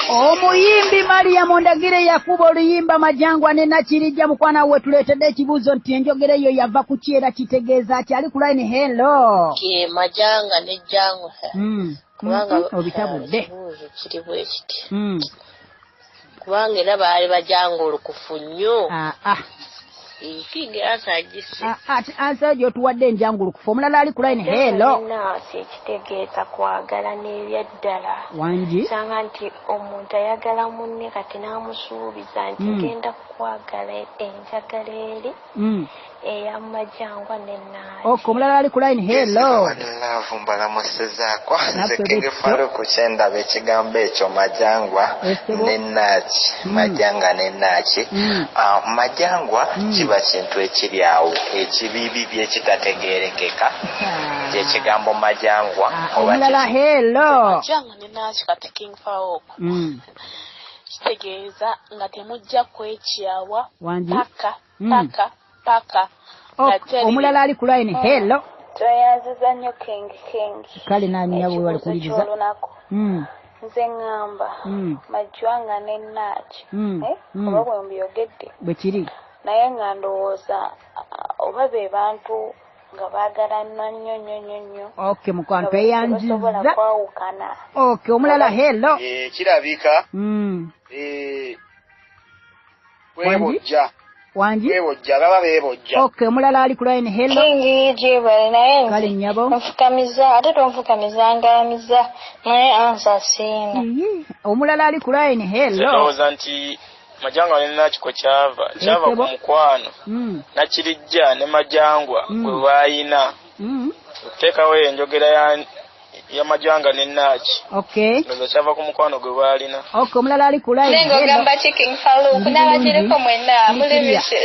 Omuyimbi Mariam Ndagire yakuba oluyimba Majangwa ne Nakirijja. Mukwana we tuleetedde ekibuuzo nti enjogera eyo yava ku ki era kitegeeza ki? Ali ku line, hello. Ke Majanga ne Jangwa. Kubanga Obitabudde. Ekibuuzo kiri bwe kiti. Kubanga era baali bajanga olukufu nnyo. King answer gise. Ati answer gy'otuwadde enjangulukufu. Omulala ali ku line, hello. Naasi ekitegeeza kwagala n'ebyaddala. Wangi. Osanga nti omuntu ayagala munne, kati n'amusuubiza nti ngenda kukwagala enjagala eri ey'amajangwa nenaasi. Ok, omulala ali ku line, hello. Love, mbalamusizaako. Nze Naffe King betyo. Faruku. Kyendaba ekigambo ekyo Majangwa Esebo. ne Naaki, Majanga ne Naaki. Ah, majangwa kiba kintu ekiri awo ekibibibi ekitategeerekeka, kyekigambo majangwa. Ah, omulala, hello. Majanga ne Naaki, kati King Farouk, kitegeeza nga temujja kwekyawa Wangi. paka paka paka nga Ok, omulala ali ku line, hello. Tweyanziza nnyo, King King. Kale nanyabo, webale Ekibuuzo kuwuliriza. ky'olunaku, nze ŋŋamba Majwanga ne Naaki, eh, oba bwe mbyogedde, Bwe kiri. naye nga ndowooza oba be bantu nga baagalana nnyo nnyo nnyo nnyo Ok, mukwano, nga tebasobola tweyanziza. kwawukana. Ok, omulala, hello. Kirabika kwebojja. Wangi. Kwebojja, baba beebojja. Ok, omulala ali ku line, hello. King gyebale, naye Kale nze nnyabo. nfukamiza, ate tonfukamiza, ngalamiza, naye answer siina. Iyi, omulala ali ku line, hello. Ndowooza nti Majangwa ne Nakiko kyava ku Esebo. mukwano Nakirijja ne Majangwa gwe baayina okuteekawo enjogera ya Majanga ne Naaki. Ndowooza kyava ku mukwano gwe baalina. Ok, omulala ali ku line, Naye hello. ng'ogamba ki, King Farouk? Ndi N'abakiriko bulungi. mwenna muli Nkirya. biki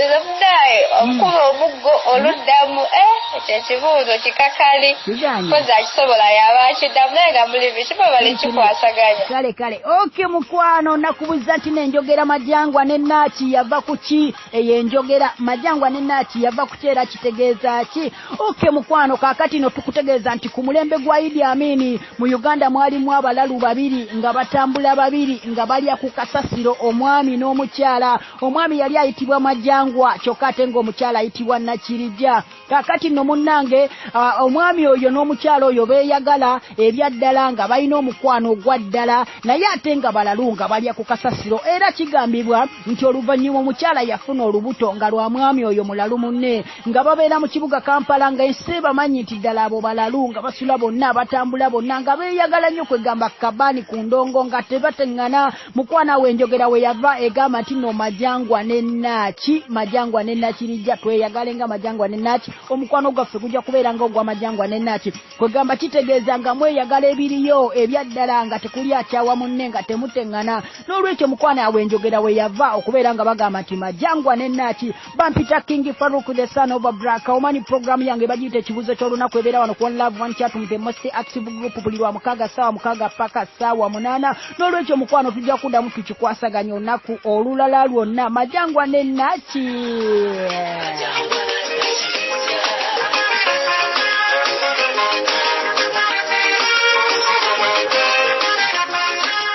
naye omukuba omuggo oluddamu, eh, ekyo ekibuuzo kikakali. Kiganye. Kozi akisobola yaba akiddamu, naye nga muli biki bwe bali kikwasaganya. Kale, ok, mukwano, nakubuza nti nenjogera Majangwa ne Naaki yava ku ki? Eyo enjogera Majangwa ne Naaki yava ku ki era kitegeeza ki? Ok, mukwano, kaakati no tukutegeeza nti ku mulembe gwa Idi Amini mu Uganda mwalimu abalalu babiri nga batambula babiri nga balya ku kasasiro, omwami n'omukyala. Omwami yali ayitibwa Majangwa, kyokka ate ng'omukyala ayitibwa Nakirijja. Kaakati nno munnange, omwami oyo n'omukyala oyo beeyagala ebyaddala nga balina omukwano ogwa ddala, naye ate nga balalu nga balya ku kasasiro. Era kigambibwa nti oluvannyuma omukyala yafuna olubuto nga lwa mwami oyo mulalu munne, nga babeera mu kibuga Kampala, nga ensi bamanyi nti ddala abo balalu, nga basula bonna, batambula bonna, nga beeyagala nnyo, kwegamba kabaani ku ndongo nga tebateŋŋana. Mukwana we, enjogera we yava egamba nti no Majangwa ne Naaki, Majangwa ne Nakirijja, tweyagale nga Majangwa ne Naaki, omukwano gwaffe gujja kubeera nga ogwa Majangwa ne Naaki. Kwegamba kitegeeza nga mweyagala ebiriyo ebyaddala, nga tekuli akyawa munne, nga temuteŋŋana. N'olwekyo mukwana awo enjogera we yava okubeera nga bagamba nti Majangwa ne Naaki. Bampita King Faruk, the son of a black omanyi. Programu yange bagiyita Ekibuuzo ky'Olunaku, ebeera wano ku One Love One Chat, the most active group, buli lwa mukaaga 6:00 paka 8:00. N'olwekyo mukwano, tujja kuddamu tukikwasaganya olunaku olulala lwonna. Majangwa ne Naaki.